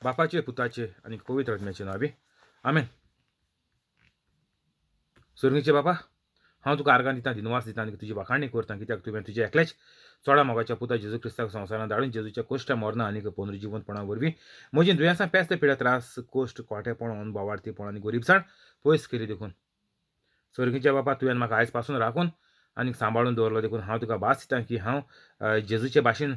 बापाचे, पुताचे आनी पवित्र आत्म्याचे नांव बी, आमेन. सर्गीचे बापा, हांव तुका आर्गां दिता, दिनवास दिता आनी तुजी वाखाणी करता, कित्याक तुवें तुज्या एकल्याच चोडा मोगाच्या पुता जेजू क्रिस्ताक संवसारांत धाडून जेजूच्या कोश्ट मरणां आनी पुनर्जिवंतपणा वरवीं म्हजीं दुयेंसां, पेस्त, पिड्या, त्रास, कोश्ट, कोटेपण, बावार्थीपण आनी गरिबसाण पयस केली देखून. सर्गीच्या बापा, तुवें म्हाका आयज पासून राखून आनी सांबाळून दवरलो देखून हांव तुका भास दिता की हांव जेजूचे भाशेन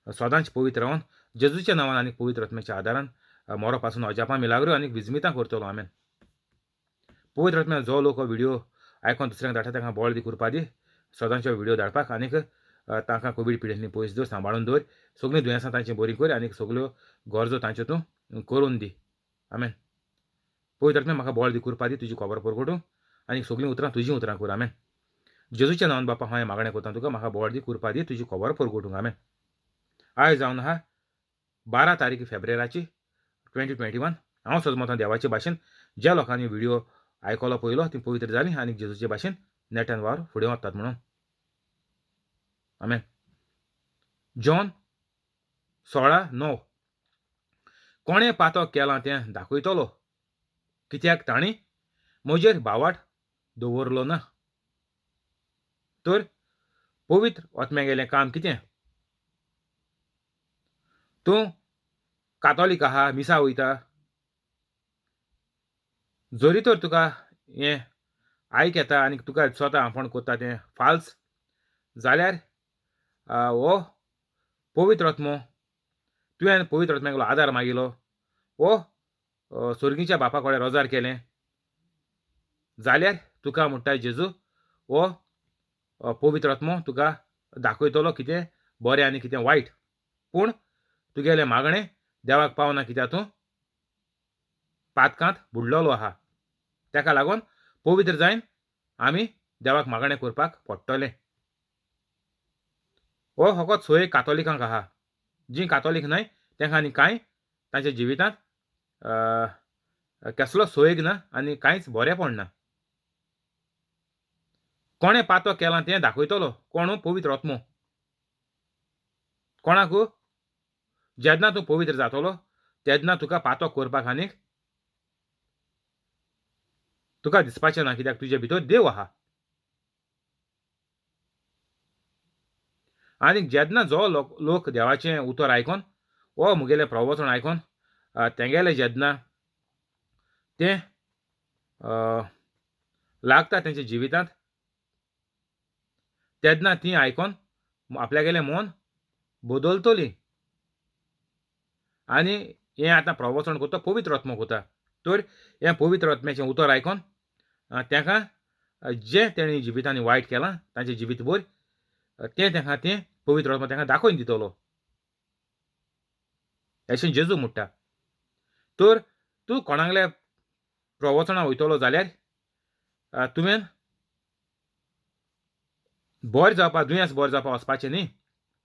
सदांच पवित्र रावन जेजूच्या नांवान आनी पवित्र आत्म्याच्या आदारान मोरो पासून अजापां, मिलाग्रो आनी विजमितां करतलो. आमेन. पवित्र आत्म्या, जो लोक हो व्हिडियो आयकोन दुसऱ्यांक धाडटा तांकां बळ दी, कृपा दी सदांचो व्हिडियो धाडपाक आनीक तांकां कोवीड पिडेंतली पयस दवर, सांबाळून दवर, सगळीं दुयेंसां तांचीं बरीं कर आनी सगल्यो गरजो तांच्यो तूं करून दी. आमेन. पवित्र आत्म्या, म्हाका बळ दी, कृपा दी तुजी खबर परगटूंक आनी सगळीं उतरां तुजीं उतरां कर. आमेन. जेजूच्या नांवान बापा हांवें मागणें करता तुका, म्हाका बळ दी, कृपा दी तुजी खबर परगटूंक. आमेन. आयज जावन आहा 12 तारीख फेब्रेराची 2021. हांव सजमतां देवाचे भाशेन ज्या लोकांनी व्हिडियो आयकलो पळयलो ती पवित्र जाली आनी जेजूचे भाशेन नेटान वावर फुडें वतात म्हणून. आमेन. जॉन 16:9. कोणें पातक केलां तें दाखयतलो, कित्याक तांणी म्हजेर भावाट दवरलो ना. तर पवित्र आत्म्यागेलें काम कितें? तूं कातोलीक आहा, मिसा वयता, जरी तर तुका हें आयक येता आनी तुका दिसता आपूण करता तें फाल्स जाल्यार हो पवित्र आत्मो, तुवें पवित्र आत्म्यागेलो आदार मागिलो वो सोर्गीच्या बापा कडेन रोजार केलें जाल्यार तुका म्हणटा जेजू हो पवित्र आत्मो तुका दाखयतलो कितें बरें आनी कितें वायट. पूण तुगेलें मागणें देवाक पावना, कित्याक तूं पातकांत बुडलेलो आहा. ताका लागून पवित्र जायन आमी देवाक मागणें करपाक पडटलें. हो फकत सोय कातोलिकांक आहा, जीं कातोलीक न्हय तांकां आनी कांय तांच्या जिवितांत कसलो सोयग ना आनी कांयच बरेंपण ना. कोणें पातक केलां तें दाखयतलो कोण? पवित्र आत्मो. कोणाकू? जेन्ना तूं पवित्र जातलो तेन्ना तुका पातक करपाक आनीक तुका दिसपाचें ना, कित्याक तुजे भितर देव आहा. आनी जेन्ना जो लोक देवाचें उतर आयकोन वो म्हगेलें प्रवचन आयकोन तेंगेलें जेन्ना तें लागता तेंच्या जिवितांत तेन्ना तीं आयकोन आपल्यागेलें मन बदलतलीं. आनी हें आतां प्रवचन करता पवित्र आत्मो करता, तर हें पवित्र आत्म्याचें उतर आयकोन तांकां जें तेणी जिवितांनी वायट केलां तांचें जिवीत भर तें तांकां तें पवित्र आत्मो तांकां दाखोवन दितलो अशें जेजू म्हणटा. तर तूं कोणागल्या प्रवचनां वयतलो जाल्यार तुवें बरें जावपा, दुयेंस बरें जावपा वचपाचें न्ही.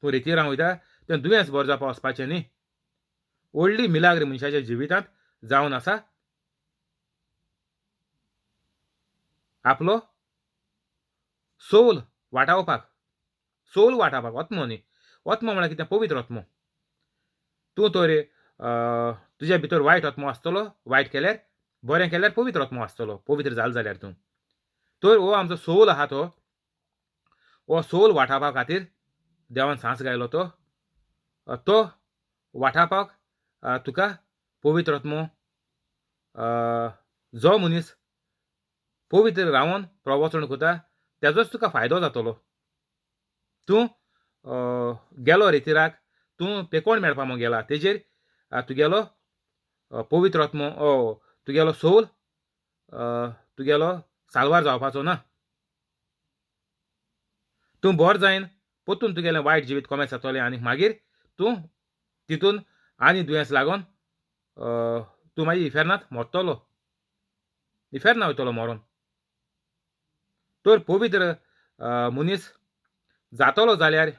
तूं रेतिरां वयता तें दुयेंस बरें जावपा वचपाचें न्ही. व्हडली मिलाग्र मनशाच्या जिवितांत जावन आसा आपलो सोल वाटावपाक, सोल वाटावपाक. आत्मो न्ही, आत्मो म्हळ्यार कितें? पवित्र आत्मो. तूं तर तुज्या भितर वायट आत्मो आसतलो, वायट केल्यार, बरें केल्यार पवित्र आत्मो आसतलो, पवित्र जालो जाल्यार तूं. तर हो आमचो सोल आहा तो, हो सोल वाटावपा खातीर देवान सांस गायलो तो, तो वाटावपाक तुका पवित्र आत्मो जो मनीस पवित्र रावन प्रवचन करता तेजोच तुका फायदो जातलो. तूं गेलो रेतिराक, तूं पेकोण मेळपा म्हूण गेला, तेजेर तुगेलो पवित्र आत्मो, तुगेलो सोल तुगेलो साल्वार जावपाचो ना. तूं बरो जायन परतून तुगेलें वायट जिवीत कोमेस जातलें आनी मागीर तूं तितून आनी दुयेंस लागून तूं मागीर इफेर्नांत मरतलो, इफेर्ना वयतलो मरोन. तर पवित्र मनीस जातलो जाल्यार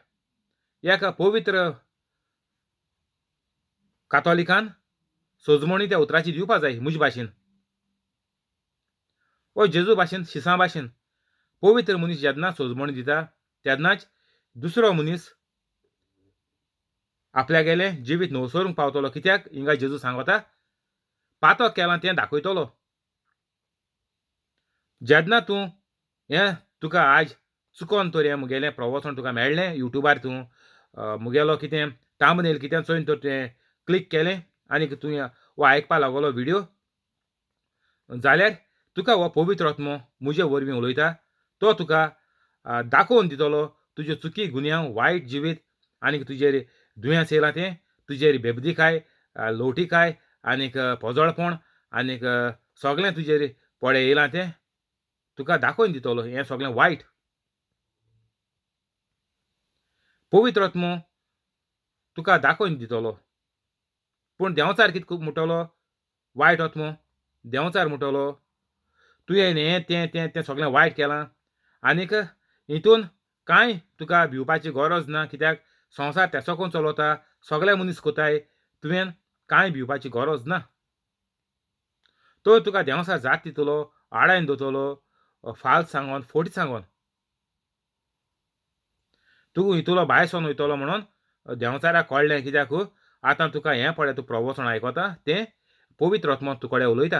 एका पवित्र कातोलिकान सोजमणी त्या उतराची दिवपा जाय म्हजे भाशेन, ओ जेजू भाशेन, शिसां भाशेन. पवित्र मनीस जेन्ना सोजमणी दिता तेन्नाच दुसरो मनीस आपल्यागेलें जिवीत नवसरूंक पावतलो. कित्याक हिंगा जेजू सांगता पातक केलां तें दाखयतलो. जेन्ना तूं हें तुका आयज चुकोन तर हें मुगेलें प्रवचन तुका मेळ्ळें युट्यूबार, तूं मुगेलो कितें थंबनेल कितें चोयन तर तुवें क्लिक केलें आनी तूं हो आयकपा लागलो व्हिडियो, जाल्यार तुका हो पवित्र आत्मो म्हजे वरवीं उलयता, तो तुका दाखोवन दितलो तुज्यो चुकी, गुन्यांव, वायट जिवीत आनी तुजेर दुयेंस येयलां तें, तुजेर बेबदीकाय, लोटीकाय आनीक पोजोळपण आनीक सगळें तुजेर पडे येयलां तें तुका दाखोवन दितलो. हें सगळें वायट. पवित्र आत्मो तुका दाखोवन दितलो. पूण देंवचार कितें म्हणटलो? वायट आत्मो देंवचार म्हणटलो तुवें हें तें तें तें सगळें वायट केलां आनीक हितून कांय तुका भिवपाची गरज ना, कित्याक संवसार तेसोकून चलता, सगळे मनीस कोताय, तुवें कांय भिवपाची गरज ना. तो तुका देंवचार जात दितलो, आडायन दवरतलो, फाल्स सांगोन, फोटी सांगोन तूं हितूलो भायर सोन वयतलो म्हणून देंवचाराक कळ्ळें. कित्याक आतां तुका हें पळय तूं प्रवचन आयकता तें पवित्र आत्मो तुकडे उलयता.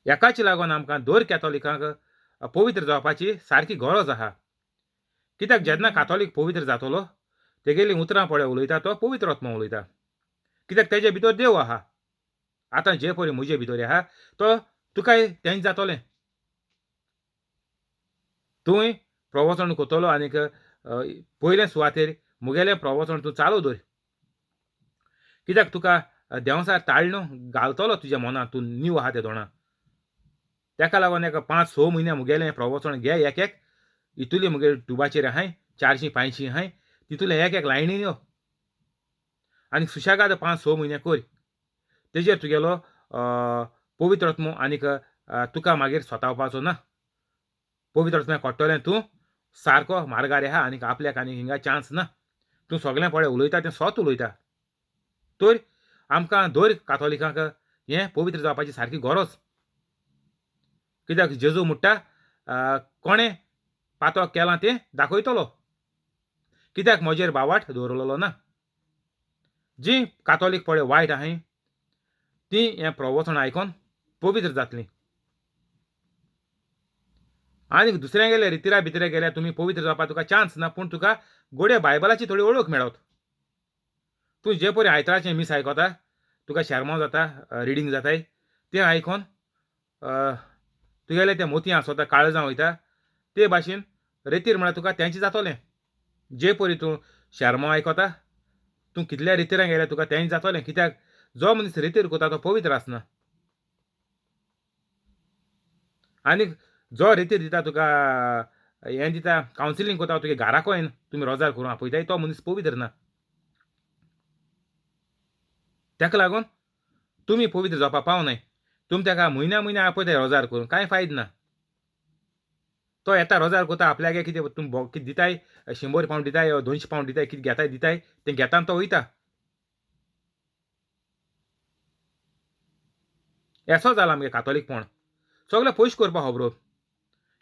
हेकाच लागून आमकां दर कॅथोलिकांक पवित्र जावपाची सारकी गरज आहा. कित्याक जेन्ना कातोलीक पवित्र जातलो तेगेलीं उतरां पळय उलयता तो पवित्र आत्मो उलयता, कित्याक तेजे भितर देव आहा. आतां जे पळय म्हजे भितर आहा तो तुकाय तेंच जातलें. तूंय प्रवचन करतलो आनीक पयले सुवातेर मुगेलें प्रवचन तूं चालू दवर, कित्याक तुका देंवचार ताळणो घालतलो तुज्या मनांत, तूं नीव आहा तें दोणा. तेका लागून एका 5-6 म्हयने मुगेलें प्रवचन घे, एक एक इतुले मुगे ट्युबाचेर आहाय 400-500 आहाय, तितूले एक एक लायनी यो आनी सुशेगाद 5-6 म्हयने कर, तेजेर तुगेलो पवित्र आत्मो आनीक तुका मागीर सतावपाचो ना. पवित्र आत्म्याक कळटलें तूं सारको मार्गार आहा आनीक आपल्याक आनी हिंगा चान्स ना, तूं सगळें पळय उलयता तें सत उलयता. तर आमकां दर कातोलिकांक हें पवित्र जावपाची सारकी गरज. कित्याक जेजू म्हणटा कोणें पातक केलां तें दाखयतलो, कित्याक म्हजेर बावाट दवरलेलो ना. जीं कातोलीक पळय वायट आहाय तीं हें प्रवचन आयकोन पवित्र जातलीं. आनी दुसऱ्या गेले रितिरा भितरे गेल्यार तुमी पवित्र जावपाक तुका चान्स ना, पूण तुका गोडे बायबलाची थोडी वळख मेळत. तूं जे पळय आयताराचें मीस आयकता, तुका शेरमांव जाता, रिडींग जाताय, तें आयकोन तुगेलें तें मोतयां आसता, काळजां वयता, ते भाशेन रेतीर म्हळ्यार तुका तेंच जातलें. जे पळय तूं शेरमांव आयकता, तूं कितल्या रेतिरां गेल्यार तुका तेंच जातलें. कित्याक जो मनीस रेतीर करता तो पवित्र आसना. आनी जो रेतीर दिता तुका हें दिता, कावन्सिलींग करता, तुगे घराको येन तुमी रोजार करून आपयताय, तो मनीस पवित्र ना. ताका लागून तुमी पवित्र जावपाक पावनाय. तुमी ताका म्हयन्या म्हयन्या आपयताय रोजार करून, कांय फायद ना. तो येता रोजार करता, आपल्यागे कितें तुमी कितें दिताय, 100 पावंड दिताय, 200 पावंड दिताय, कितें घेताय दिताय, तें घेता तो वयता. येसो जाला आमगे कातोलीकपण, सगळें पयशे करपा खबरो.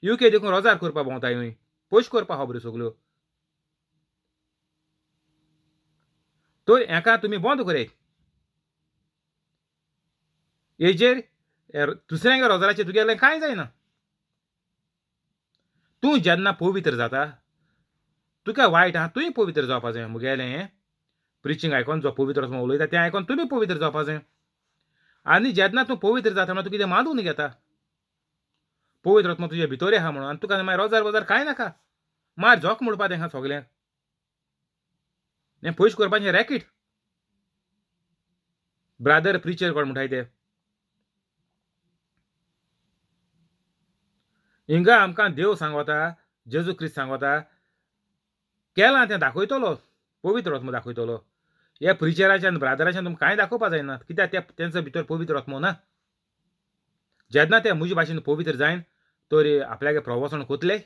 युके देखून रोजार करपा भोंवताय न्हय, पयशे करपा खबरो सगळ्यो. तर हेका तुमी बंद कराय. हेजेर दुसऱ्यांगे रोजाराचेर तुगेलें कांय जायना. तूं जेन्ना पवित्र जाता तुका वायट आहा, तुंय पवित्र जावपा जाय. मुगेलें हें प्रिचींग आयकोन जो पवित्र आत्मो उलयता तें आयकोन तुमी पवित्र जावपा जाय. आनी जेन्ना तूं पवित्र जाता म्हणल्यार तूं कितें मानून घेता, पवित्र आत्मो तुजे भितर आहा म्हणून, आनी तुका मागीर रोजार वजार कांय नाका, मार जोक म्हणपा तेंका सगळ्यांक. हें पयशे करपाचें रॅकेट. ब्रादर प्रिचर कोण म्हणटाय ते. हिंगा आमकां देव सांगता, जेजू क्रिस्त सांगता, केलां तें दाखयतलो, पवित्र आत्मो दाखयतलो. ह्या प्रिचराच्यान ब्रादराच्यान तुमकां कांय दाखोवपा जायना, कित्याक ते तेंचो भितर पवित्र आत्मो ना. जेन्ना ते म्हजे भाशेन पवित्र जायन तर आपल्यागे प्रवचन कोतले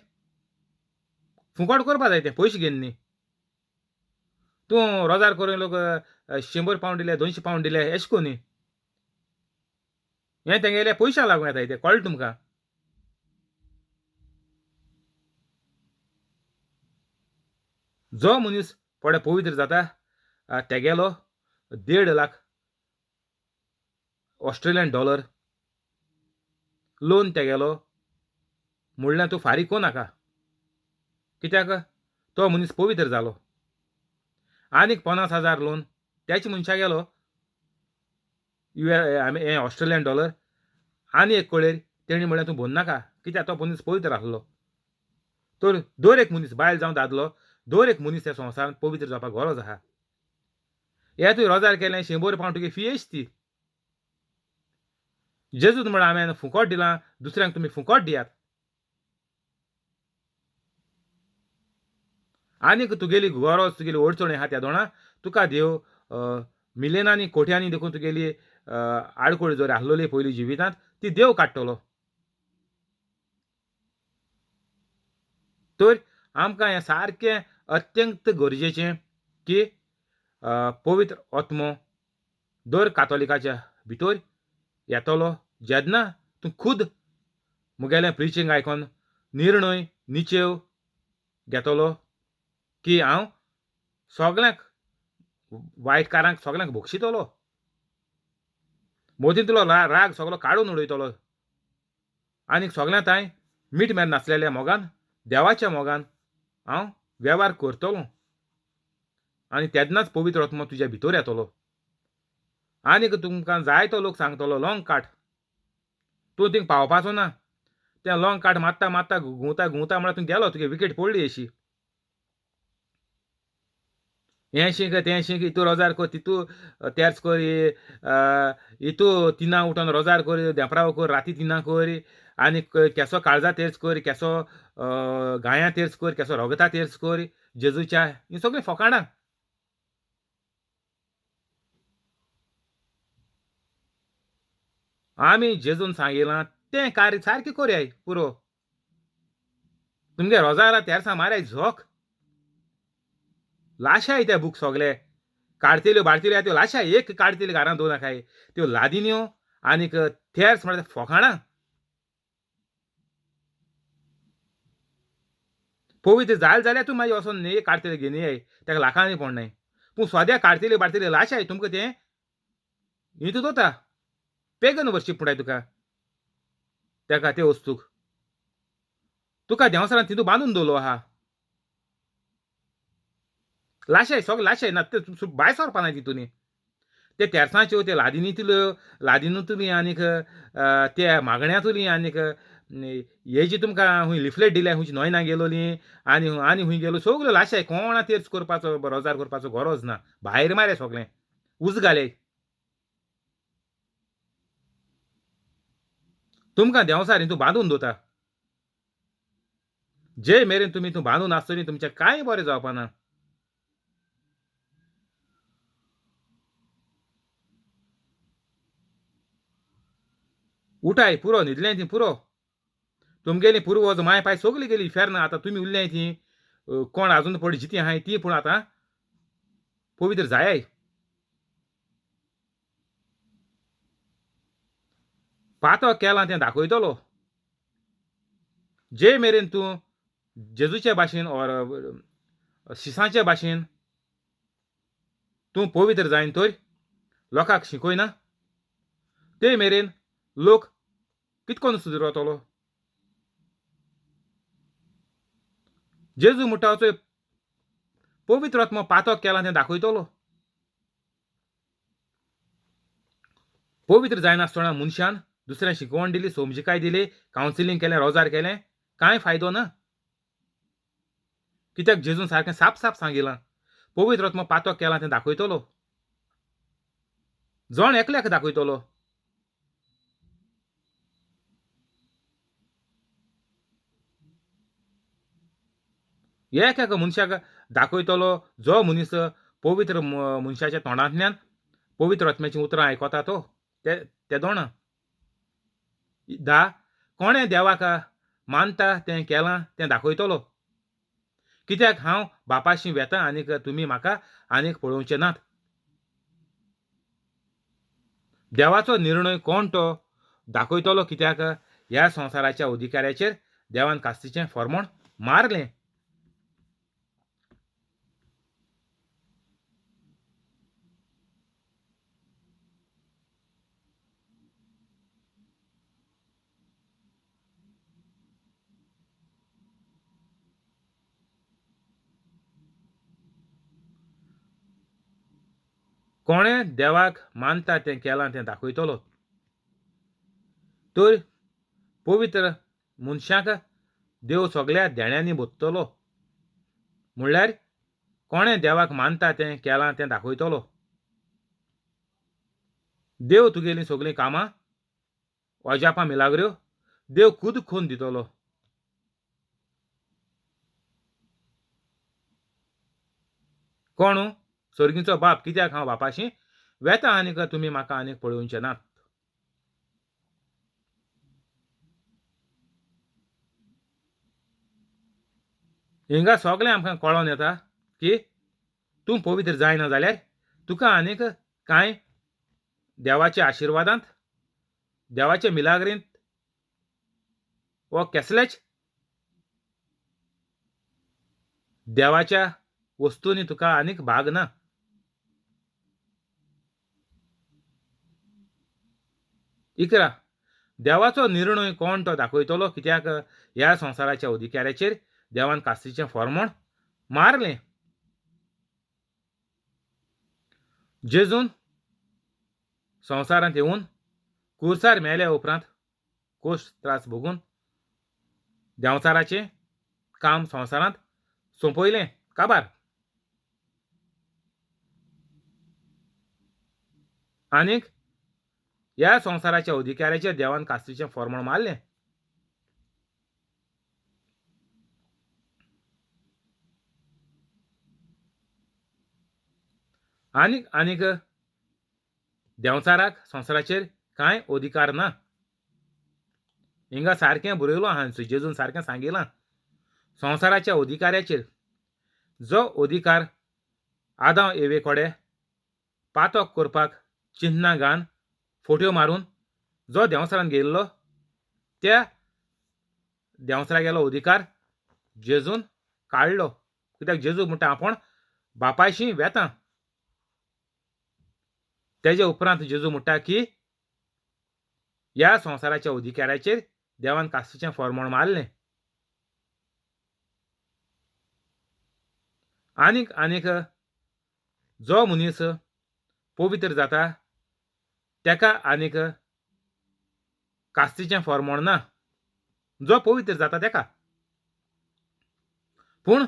फुकट करपा जाय, तें पयशे घेवन न्ही. तूं रोजार करून लोक 100 पावंड दिले, 200 पावंड दिले, एशें करून न्ही, हें तेंगेले पयशां लागूं येता तें कळ्ळें तुमकां. जो मनीस पडे पवित्र जाता तेगेलो 1.5 लाख ऑस्ट्रेलियन डॉलर लोन तेगेलो म्हणल्यार तूं फारीक को नाका, कित्याक तो मनीस पवित्र जालो. आनीक 50,000 लोन त्याच मनशा गेलो हे ऑस्ट्रेलियन डॉलर आनी एक कळेर तेणी म्हणल्यार तूं भोन नाका, कित्याक तो मनीस पवित्र आसलो. तर दर एक मनीस बायल जावं दादलो दर एक मनीस ह्या संवसारांत पवित्र जावपाक गरज आसा. हे तुवें रोजार केलें 100 पावंड तुगे फी ती. जेजून म्हळ्यार हांवें फुकट दिलां दुसऱ्यांक तुमी फुकट दियात. आनीक तुगेली गरज तुगेली अडचण आहा त्या दोणा तुका देव मिलियनांनी कोट्यांनी देखून तुगेली आडखळ जर आसलोली पयलीं जिवितांत ती देव काडटलो. तर आमकां हें सारकें अत्यंत गरजेचें की पवित्र आत्मो दर कातोलिकाच्या भितर येतलो जेन्ना तूं खुद मुगेलें प्रिचींग आयकोन निर्णय निचेव घेतलो की हांव सगल्यांक वायटकारांक सगल्यांक बक्षितलो, मदींतलो राग सगलो काडून उडयतलो आनी सगल्यां तांय मीठ मेर नासलेल्या मोगान देवाच्या मोगान हांव वेव्हार करतलो आनी तेन्नाच पवित्र आत्मो तुज्या भितर येतलो. आनीक तुमकां जायतो लोक सांगतलो लॉंग काट, तूं थिंग पावपाचो ना, तें लॉंग काट मारता मारता घुंवता घुंवता म्हळ्यार तूं गेलो, तुगे विकेट पडली अशी. हें शीक तें शीक, हितू रोजार कर तितू तेर्स कर, हितू तिनां उठोन रोजार कर, देंपराव कर, राती तिनां कर, आनी केसो काळजा तेर्स कर, केसो गायां तेर्स कर, केसो रोगता तेर्स कर जेजूच्या, हीं सगळीं फोकाणां. आमी जेजून सांगिलां तें कार्य सारकें करयाय पुरो. तुमगे रोजारा तेर्सां माराय झोक लाशाय ते बूक सगले काडतेल्यो बाडतेल्यो त्यो लाशाय एक काडतेल्यो घरांत दवर नाकाय त्यो लादिन्यो आनीक तेर्स म्हळ्यार फोकाणां. पवित्र जालें जाल्यार तूं मागीर वचोन न्ही काडतेले घेवन येय, ताका लाखांनी पडनाय. पूण सद्या काडतेल्यो बाडतेल्यो लाशाय तुमकां तें हितूंत वता पेगन वर्शीप म्हणटाय तुका ताका ते वस्तूक तुका देंवसारान तितू बांदून दवरलो आहा. लाशाय सगळे लाशाय ना ते भायर सरपा ना तितून ते तेर्सांच्यो ते लादिनीतल्यो लादिनूतली आनीक ते मागण्यांतली आनीक हे जी तुमकां खूंय लिफलेट दिल्या खुंयची नोयना गेलोली आनी आनी खूंय गेलो सगल्यो लाशाय कोणा तेर्स करपाचो रोजार करपाचो गरज ना, भायर मारे सगळें उजगाले. तुमकां देंवसार तूं बांदून दवरता, जे मेरेन तुमी तूं बांदून आसतली तुमचें कांय बरें जावपा ना. उठाय पुरो न्हिदलें ती पुरो, तुमगेली पुर्वज माय पाय सगली गेली इफेर्ना, आतां तुमी उरल्याय ती कोण आजून पड जिती आहाय ती पूण आतां पवित्र जायाय. पातो केलां तें दाखयतलो जे मेरेन तूं जेजूचे भाशेन ऑर शिसांचे भाशेन तूं पवित्र जायन तर लोकांक शिकयना ते मेरेन लोक कितकोन सुदरतलो. जेजू म्हणटा चोय पवित्र आत्मो पातक केलां तें दाखयतलो. पवित्र जायनासतना मनशान दुसऱ्यांक शिकवण दिली, समजिकाय दिली, कावन्सिलींग केलें, रोजार केलें, कांय फायदो ना. कित्याक जेजून सारकें साप साप सांगिलां पवित्र आत्मो पातक केलां तें दाखयतलो, जण एकल्याक दाखयतलो. एक एका मनशाक दाखयतलो जो मनीस पवित्र मनशाच्या तोंडांतल्यान पवित्र आत्म्याचीं उतरां आयकता तो ते दोणा. 10 कोणें देवाक मानता तें केलां तें दाखयतलो, कित्याक हांव बापाशी वेता आनीक तुमी म्हाका आनीक पळोवचे नात. देवाचो निर्णय कोण तो दाखयतलो, कित्याक ह्या संवसाराच्या अधिकाऱ्याचेर देवान कास्तीचें फॉर्मोण मारलें. कोणें देवाक मानता तें केलां तें दाखयतलो. तर पवित्र मनशाक देव सगल्या देण्यांनी भोत्तलो. म्हणल्यार कोणें देवाक मानता तें केलां तें दाखयतलो. देव तुगेलीं सगलीं कामां अजापां मिलाग्र्यो देव खूद खून दितलो. कोणू सर्गीचो बाप कित्याक हांव बापाशी वेता आनीक तुमी म्हाका आनीक पळोवचे नात. हिंगा सगळें आमकां कळोन येता की तूं पवित्र जायना जाल्यार तुका आनीक कांय देवाच्या आशिर्वादांत देवाच्या मिलाग्रींत वा कसलेच देवाच्या वस्तूंनी तुका आनीक भाग ना. 11 देवाचो निर्णय कोण तो दाखयतलो कित्याक ह्या संवसाराच्या अधिकाऱ्याचेर देवान कास्तीचें फॉर्मोण मारलें. जेजून संवसारांत येवन कुर्सार मेल्या उपरांत कोश्ट त्रास भोगून देंवचाराचें काम संवसारांत सोंपयलें काबार. आनीक ह्या संवसाराच्या अधिकाऱ्याचेर देवान कास्तीचें फॉर्मोण मारलें. आनीक आनीक देंवचाराक संवसाराचेर कांय अधिकार ना. हिंगा सारकें बरयलो आहा जेजून सारकें सांगिलां संवसाराच्या अधिकाऱ्याचेर जो अधिकार आदांव एवे कडेन पातक करपाक चिन्नां घालून फोट्यो मारून जो देंवचारान गेल्लो त्या देंवचारागेलो अधिकार जेजून काडलो. कित्याक जेजू म्हणटा आपूण बापायशी वेता. तेजे उपरांत जेजू म्हणटा की ह्या संवसाराच्या अधिकाऱ्याचेर देवान कास्तीचें फॉर्मोण मारलें. आनीक आनीक जो मनीस पवित्र जाता तेका आनीक कास्तीचें फॉर्मोण ना, जो पवित्र जाता तेका. पूण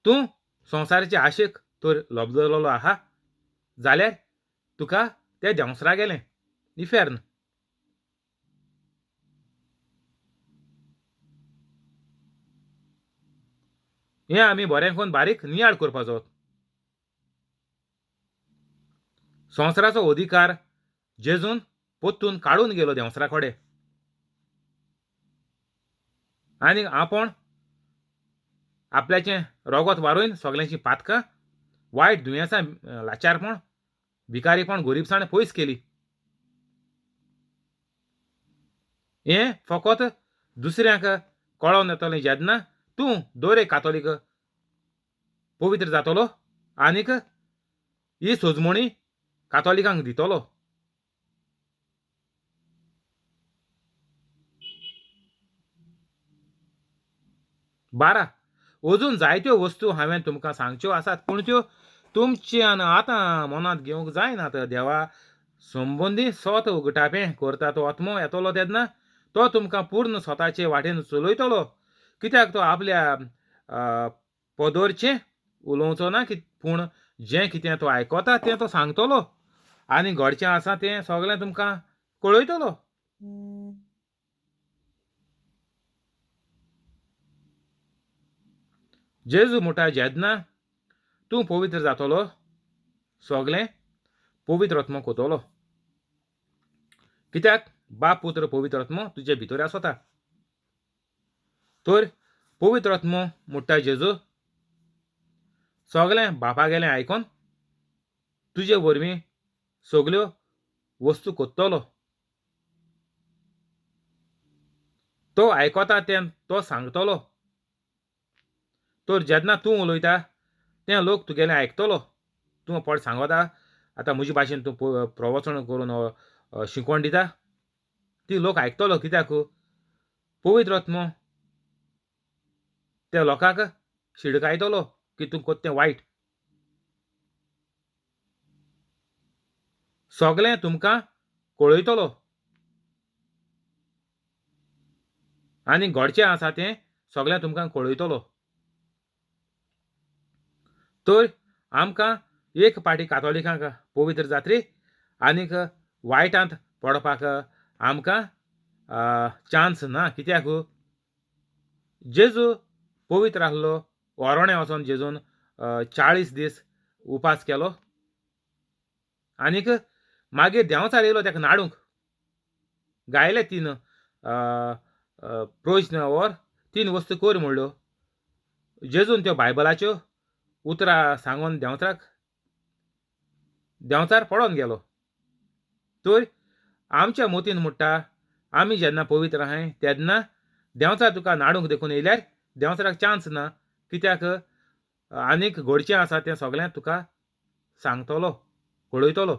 तूं संवसाराचे आशेक तर लबदलेलो आहा जाल्यार तुका ते देंवसरा गेलें इफेर्न. हें आमी बरें करून बारीक नियाळ करपाचो. संवसाराचो अधिकार जेजून पोत्तून काडून गेलो देंवसरा कडेन आनी आपूण आपल्याचें रोगत वारोवन सगल्यांची पातकां वायट दुयेंसां लाचारपण भिकारीपण गोरीबसाण पयस केली. हें फकत दुसऱ्यांक कळोन येतलें जेन्ना तूं दर एक कातोलीक पवित्र जातलो आनीक ही सोजमणी कातोलिकांक दितलो. 12 अजून जायत्यो वस्तू हांवें तुमकां सांगच्यो आसात पूण त्यो तुमच्यान आतां मनांत घेवंक जायनात. देवा संबंदी सोत उगटापें करता तो आत्मो येतलो तेन्ना तो तुमकां पूर्ण स्वताचे वाटेन चलयतलो. कित्याक तो आपल्या पदोरचें उलोवचो ना पूण जें कितें तो आयकता तें तो सांगतलो आनी घडचें आसा तें सगळें तुमकां कळयतलो. जेजू म्हणटा जेन्ना तूं पवित्र जातलो सगळें पवित्र आत्मो कोतलो. कित्याक बाप पुत्र पवित्र आत्मो तुजे भितर आसता. तर पवित्र आत्मो म्हणटा जेजू सगळें बापागेलें आयकोन तुजे वरवीं सगल्यो वस्तू कोत्तलो. तो आयकता तें तो सांगतलो. तर जेन्ना तूं उलयता तें लोक तुगेलें आयकतलो. तूं पड सांगता आतां म्हजे भाशेन तूं प्रवचन करून शिकवण दिता ती लोक आयकतलो. कित्याक पवित्र आत्मो त्या लोकांक शिडकायतलो की तूं कोत्तें वायट. सगळें तुमकां कळयतलो आनी घडचें आसा तें सगळें तुमकां कळयतलो. तर आमकां एक पाटी कातोलिकांक पवित्र जात्री आनीक वायटांत पडपाक आमकां चान्स ना. कित्याक जेजू पवित्र आसलो, ओरोणें वचोन जेजून 40 दीस उपास केलो आनीक मागीर देंवचार येयलो ताका नाडूंक. गायले 3 प्रश्न ओर 3 वस्तू कर म्हणल्यो. जेजून त्यो बायबलाच्यो उतरां सांगून देंवचाराक देंवचार पडोन गेलो. तर आमच्या मोतीन म्हणटा आमी जेन्ना पवित्र आहाय तेन्ना देंवचार तुका नाडूंक देखून येयल्यार देंवचाराक चान्स ना. कित्याक आनीक घडचें आसा तें सगळें तुका सांगतलो, कळयतलो.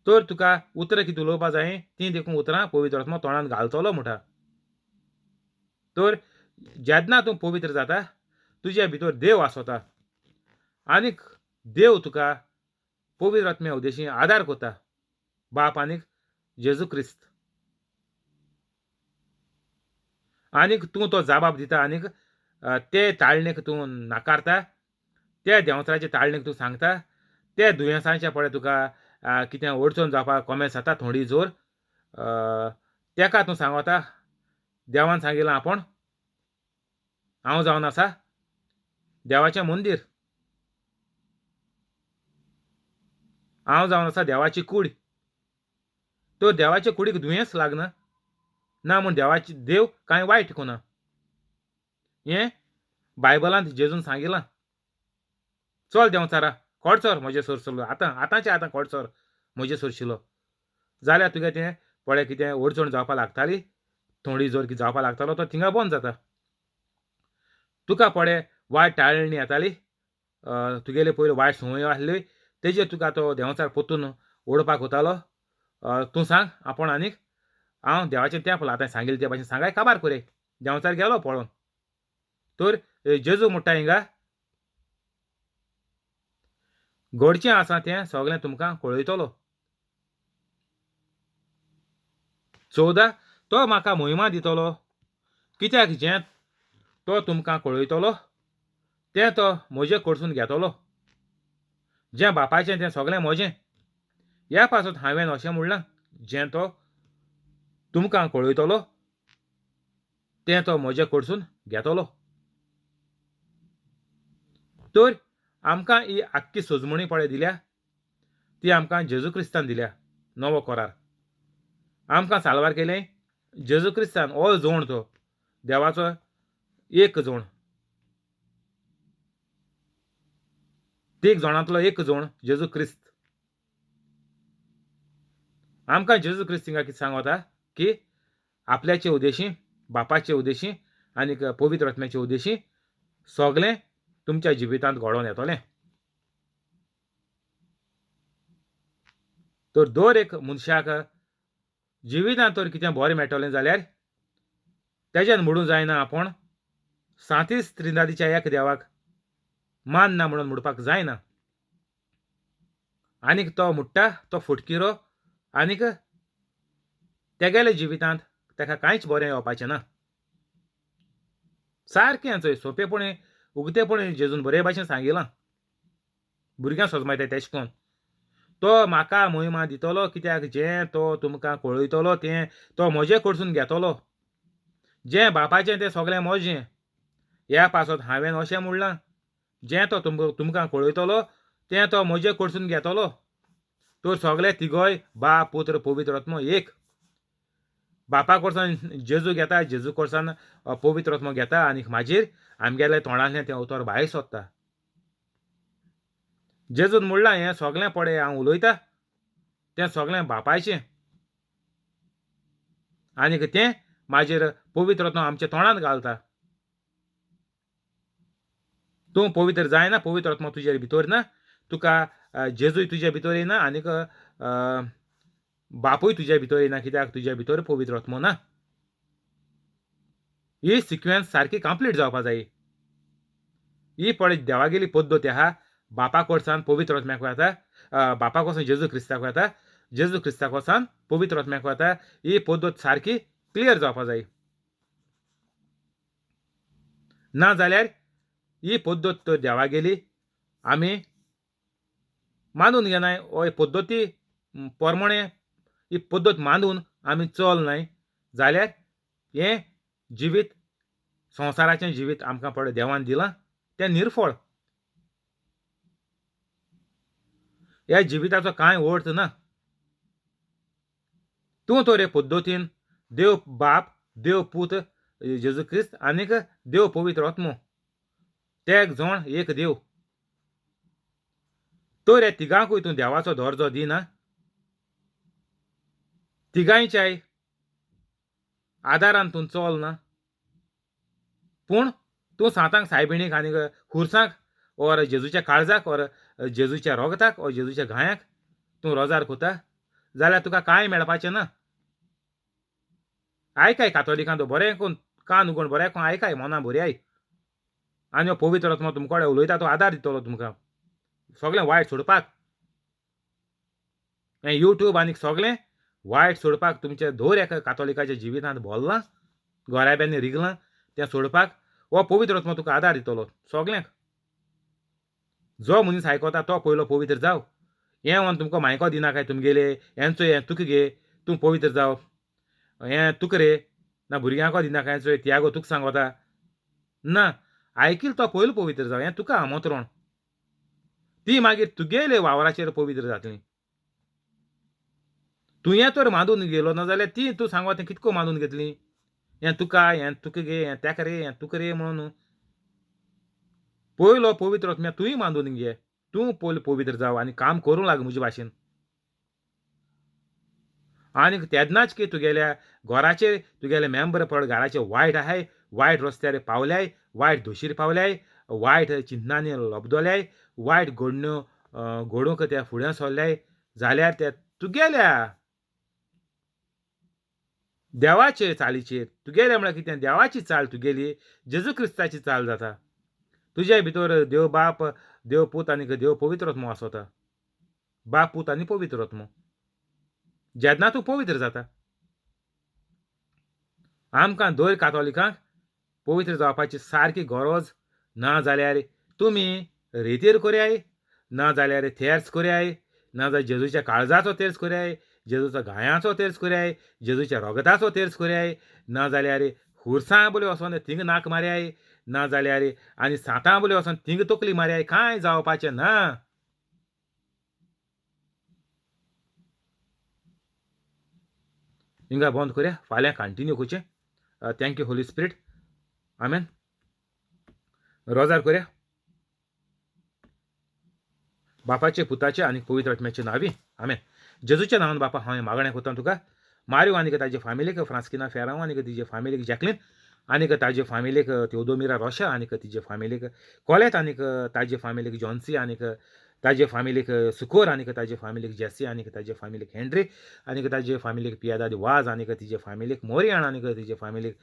तर तुका उतरां कितें उलोवपा जाय तीं देखून उतरां पवित्र आत्मो तोंडान घालतलो म्हणटा. तर जेन्ना तूं पवित्र जाता तुज्या भितर देव आसता आनीक देव तुका पवित्र आत्म्या उद्देशी आदार करता, बाप आनीक जेजू क्रिस्त. आनीक तूं तो जाबाब दिता आनीक ते ताळणेक तूं नाकारता, त्या देंवचाराचे ताळणेक तूं सांगता, त्या दुयेंसांच्या पळय तुका कितें अडचण जावपाक कोमेस जाता थोडी जोर तेका तूं सांगता देवान सांगिलां आपूण हांव जावन आसा देवाचें मंदीर, हांव जावन आसा देवाची कूड. तर देवाचे कुडीक दुयेंस लागना ना म्हूण देवाची देव कांय वायट कोना. हें बायबलांत जेजून सांगिलां. चल देंवचारा कोडसर म्हजे सरसरलो, आतां आतांचे आतां कोडसर म्हजे सरशिलो जाल्यार तुगे तें पळय कितें अडचण जावपाक लागताली, थोडी जोर कितें जावपाक लागतालो तो थिंगा बंद जाता. तुका पळय वायट टाळणी येताली, तुगेले पयलीं वायट संवय आसली तेजेर तुका तो देंवचार परतून ओडपाक वतालो. तूं सांग आपूण आनीक हांव देवाचें तें पळय आतां सांगिल्लें ते भाशेन सांगाय काबार कोरे. देंवचार गेलो पळोवन. तर जेजू म्हणटा हिंगा घडचें आसा तें सगळें तुमकां कळयतलो. 14 तो म्हाका मोहिमा दितलो, कित्याक जें तो तुमकां कळयतलो तें तो म्हजे कडसून घेतलो. जें बापायचें तें सगळें म्हजें. ह्या पासत हांवें अशें म्हणलां, जें तो तुमकां कळयतलो तें तो म्हजे कडसून घेतलो. तर आमकां ही आख्खी सजमणी पळय दिल्या ती आमकां जेजू क्रिस्तान दिल्या. नवो करार आमकां साल्वार केलें जेजू क्रिस्तान. हो जोण तो देवाचो एक जोण, तीग जोणांतलो एक जोण जेजू क्रिस्त. आमकां जेजू क्रिस्त हिंगा कितें सांगता की आपल्याचे उद्देशी, बापाचे उद्देशी आनी पवित्र आत्म्याचे उद्देशी सगळें तुमच्या जिवितांत घडोवन येतलें. तर दर एक मनशाक जिवितांत तर कितें बरें मेळटलें जाल्यार तेज्यान म्हणूंक जायना आपूण सांतीस त्रिंदादीच्या एक देवाक मान ना म्हणून म्हणपाक जायना. आनीक तो म्हणटा तो फुटकिरो आनीक तेगेल्या जिवितांत ताका कांयच बरें येवपाचें ना. सारकें चोय सोंपेपणी उगतेपणी जेजून बरे भाशेन सांगिलां भुरग्यांक सोजमायता तेश कोन. तो म्हाका मोहिमा दितलो, कित्याक जें तो तुमकां कळयतलो तें तो म्हजे कडसून घेतलो. जें बापाचें तें सगळें म्हजें. ह्या पासत हांवें अशें म्हणलां, जें तो तुमकां कळयतलो तें तो म्हजे कडसून घेतलो. तर सगळे तिगोय बाप पुत्र पवित्र आत्मो एक. बापा कडसून जेजू घेता, जेजू कडसून पवित्र आत्मो घेता आनी मागीर आमगेले तोंडांतल्यान तें उतर भायर सोदता. जेजून म्हणलां हें सगळें पळय हांव उलयता तें सगळें बापायचें आनीक तें मागीर पवित्र आत्मो आमच्या तोंडांत घालता. तूं पवित्र जायना, पवित्र आत्मो तुजे भितर ना, तुका जेजूय तुजे भितर येना आनीक बापूय तुज्या भितर येना, कित्याक तुज्या भितर पवित्र आत्मो ना. ही सिक्वेन्स सारकी कंप्लीट जावपा जाय. ही पळय देवागेली पद्दत आहा. बापा कडसान पवित्र आत्म्याक वता, बापा कडसून जेजू क्रिस्ताक वता, जेजू क्रिस्ताक वचून पवित्र आत्म्याक वता, ही पद्दत सारकी क्लियर जावपा जाय. ना जाल्यार ही पद्दत तर देवागेली आमी मानून घेनाय, हो पद्दती प्रमाणे ही पद्दत मानून आमी चल नाय जाल्यार हें जिवीत संवसाराचें जिवीत आमकां पळय देवान दिलां तें निर्फळ. ह्या जिविताचो कांय अर्थ ना. तूं तर हे पद्दतीन देव बाप, देव पूत जेजू क्रिस्त आनीक देव पवित्र आत्मो, ते एक जण एक देव, तर ह्या तिगांकूय तूं देवाचो दर्जो दिना. तिगांयच्याय आदारान तूं चल ना, पूण तूं सांतांक सायबिणीक आनीक खुर्सांक ओर जेजूच्या काळजाक ओर जेजूच्या रोगताक ओर जेजूच्या घायांक तूं रोजार कोता जाल्यार तुका कांय मेळपाचें ना. आयकाय कातोलिकां, तो बरें कोन कान उगोवन बरें कोन आयकाय, मना बरी आनी हो पवित्र आत्मो तुमकां कडेन उलयता, तो आदार दितलो तुमकां सगळें वायट सोडपाक. हें यूट्यूब आनी सगळें वायट सोडपाक तुमचें दर एका कातोलिकाच्या जिवितांत भरलां, गोराब्यांनी रिगलां, तें सोडपाक हो पवित्र आत्मो तुका आदार दितलो सगळ्यांक. जो मनीस आयकता तो पयलो पवित्र जाव. हें वन तुमकां मायको दिना काय तुमगेले हेंचो हें तुका घे तूं पवित्र जाव, हें तुका रे ना भुरग्यांको दिना काय चोय त्यागो तुका सांगता ना, आयकील तो पयलो पवित्र जाव, हें तुका आमंत्रण. ती मागीर तुगेले वावराचेर पवित्र जातली. तुवें तर मानून गेलो ना जाल्यार ती तूं सांगता तें कितको मानून घेतली, हें तुका हें तुका गे हें तेका रे हें तुका रे म्हणून. पयलो पवित्र आत्म्या तूंय मानून घे, तूं पयलो पवित्र जाव आनी काम करूं लाग म्हजे भाशेन. आनी तेन्नाच की तुगेल्या घराचेर तुगेले मेंबर पड घराचे वायट आहाय, वायट रस्त्यार पावल्याय, वायट दोशीर पावल्याय, वायट चिंतनांनी लबदल्याय, वायट घडण्यो घडूंक ते फुडें सरल्याय जाल्यार ते तुगेल्या देवाचे चालीचेर, तुगेले म्हळ्यार कितें, देवाची चाल तुगेली जेजू क्रिस्ताची चाल जाता. तुजे भितर देव बाप, देव पूत आनी देव पवित्र आत्मो आसता, बाप पूत आनी पवित्र आत्मो. जेन्ना तूं पवित्र जाता. आमकां दर कातोलिकांक पवित्र जावपाची सारकी गरज. ना जाल्यार तुमी रेतीर करयाय, ना जाल्यार तेर्स करयाय, ना जाल्यार जेजूच्या काळजाचो तेर्स करयाय, जेजूच्या घायांचो तेर्स करयाय, जेजूच्या रोगताचो तेर्स करयाय, ना जाल्यार खुर्सां बोली वचोन थिंग नाक मारयाय, ना जाल्यार आनी सांतां बोली वचोन थिंग तकली मारयाय, कांय जावपाचें ना. हिंगा बंद करया, फाल्यां कंटिन्यू करचें. Thank you Holy Spirit, आमेन. रोजार करया. बापाचे पुताचे आनी पवित्र आत्म्याचे नांवी आमेन. जेजूच्या नांवान बापा हांवें मागणें करता तुका, मारियो आनी ताजे फामिलीक, फ्रांस्किना फेरांव आनी तिजे फामिलीक जॅकलीन आनी ताजे फामिलीक तेवदोमिरा रोशा आनी तिजे फामिलीक कोलेत आनी ताजे फामिलीक जॉन्सी आनी ताजे फामिलीक सुकोर आनी ताजे फामिलीक जेसी आनी ताजे फामिलीक हेनरी आनी ताजे फामिलीक पियादाद वाज आनी तिजे फामिलीक मोरियाण आनी तिजे फामिलीक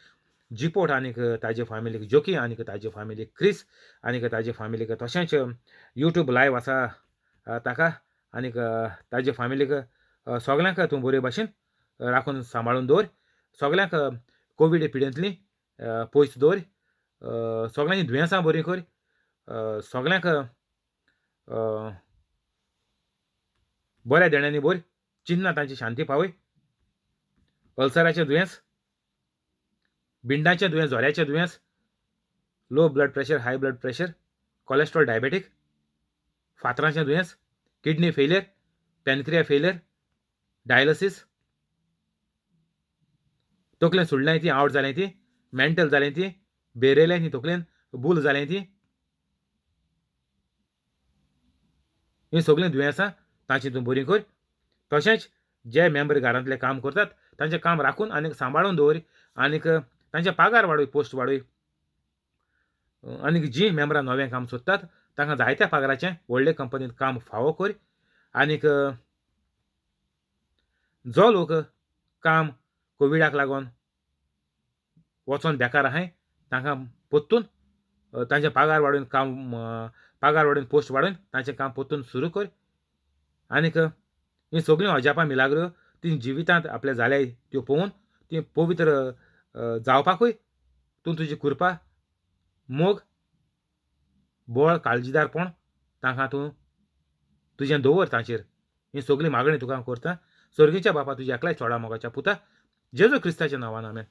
जिपोट आनी ताजे फामिलीक जोकी आनी ताजे फामिलीक क्रिस आनी ताजे फामिलीक तशेंच यूट्यूब लायव आसा ताका आनी ताजे फामिलीक सगल्यांक तूं बरे भाशेन राखून सांबाळून दवर. सगल्यांक कोवीड पिडेंतली पयस दवर, सगल्यांची दुयेंसां बरीं कर, सगल्यांक बऱ्या देण्यांनी भर, चिन्नां तांची शांती पावय. अल्सराचें दुयेंस, बिंडाचें दुयेंस, जोऱ्याचें दुयेंस, low blood pressure, high blood pressure, cholesterol, diabetic, फातरांचें दुयेंस, kidney failure, pancreas failure, dialysis, तकलेन सोडलें ती, आवट जालें ती, मेंटल जालें ती, बेरेलें ती, तकलेन बूल जालें ती, हीं सगळीं दुयेंसां तांची तूं बरी कर. तशेंच जे मेंबर घरांतले काम करतात तांचें काम राखून आनीक सांबाळून दवर आनीक तांचे पागार वाडय, पोस्ट वाडय. आनीक जीं मेंबरां नवें काम सोदतात तांकां जायत्या पागाराचें व्हडले कंपनींत काम फावो कर. आनीक जो लोक काम कोविडाक लागून वचोन बेकार आहाय तांकां परतून तांचे पागार वाडोवन काम, पागार वाडोवन पोस्ट वाडोवन तांचें काम परतून सुरू कर. आनीक हीं सगळीं अजापां मिलाग्र तीं जिवितांत आपल्या जाल्याय त्यो पळोवन तीं पवित्र जावपाकूय तूं तुजी कृपा, मोग, बळ, काळजीदारपण तांकां तूं तुजें दवर तांचेर. ही सगळीं मागणी तुका हांव करता, सर्गीच्या बापा, तुज्या एकल्याच चोडा मोगाच्या पुता जेजू क्रिस्ताच्या नांवान, आमेन.